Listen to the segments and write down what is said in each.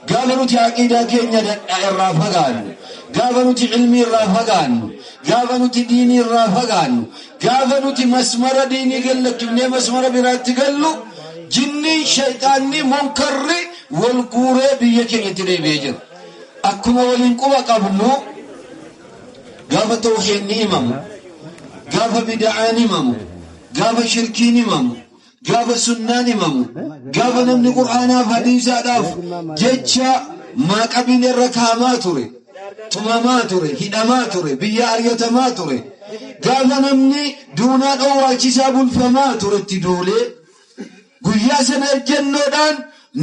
Gaafa nuti aqiidaa keenya irraa fagaannu, gaafa nuti ilmii irraa fagaannu, gaafa nuti diinii irraa fagaannu, gaafa nuti masmara diinii gallakkifnee masmara biraatti gallu, jinniin, shayxaanni, munkarri wal guuree biyya keenyatti deebi'ee jira. Akkuma waliin quba qabnu, gaafa tawhiidni himamu, gaafa bida'aan himamu, gaafa shirkiin himamu, gaafa sunnaan himamu, gaafa namni qur'aanaaf hadiisaadhaaf jecha maaqabiin irra kaamaa ture, tumamaa ture, hidhamaa ture, biyya ari'atamaa ture, gaafa namni duunaan owwaalchisaa bulfamaa ture itti duulee, guyyaa sana ejjennoodhaan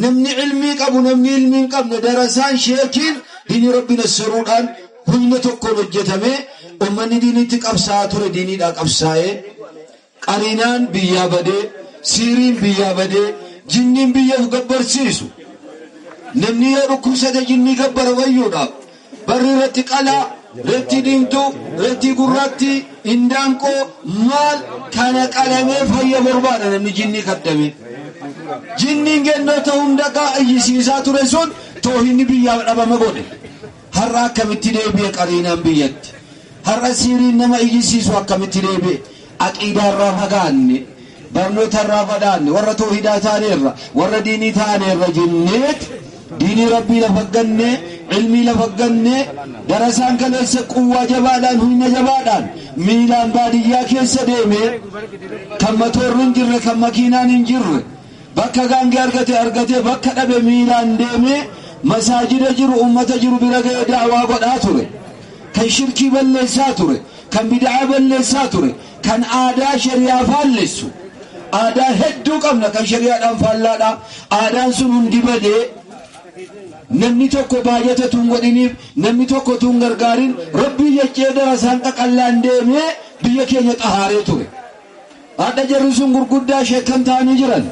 namni ilmii qabu, namni ilmii hin qabne, darasaan, sheekiin diinii rabbi nassaruudhaan humna tokkoon hojjetamee uummanni diiniitti qabsaa'aa ture, diiniidhaa qabsaa'ee, qarinaan biyyaa badee, siiriin biyyaa badee, jinniin biyya gabbarsiisu. Namni yoo dhukkubsate jinnii gabbara wayyuudhaaf. Barri irratti qalaa, reettii diimtuu, reettii gurraattii, indaanqoo maal kana qalamee fayya barbaada namni jinnii kaddame. Jinniin gennoota hunda iyyisiisaa ture sun toohinni biyyaaf dhabama godhe. Har'a akkamitti deebi'e qariinaan biyyatti? Har'a siiriin nama iyyisiisu akkamitti deebi'e? Aqiidaa irraa fagaanne, barnoota irraa fagaanne, warra toohidaa taaneerra, warra diinii taaneerra jenneet diinii rabbii lafa ganne, ilmii lafa ganne, darasaan kaleessa quwwaa jabaadhaan, humna jabaadhaan miilaan baadiyyaa keessa deeme, kan matoorri hin jirre, kan makiinaan hin jirre, bakka gaangee argate argate, bakka dhabe miilaan deeme, masaajida jiru, ummata jiru bira ga'ee da'waa godhaa ture, kan shirkii balleessaa ture, kan bid'aa balleessaa ture, kan aadaa shari'aa faallessu. Aadaa hedduu qabna kan shari'aadhaan faallaadha. Aadaan sun hundi badee, namni tokko baajata tun godhiniif, namni tokko tun gargaarin, rabbii jechee darasaan qaqallaan deemee biyya keenya xahaaree ture. Hadha jarri sun gurguddaa sheekan ta'anii jiran.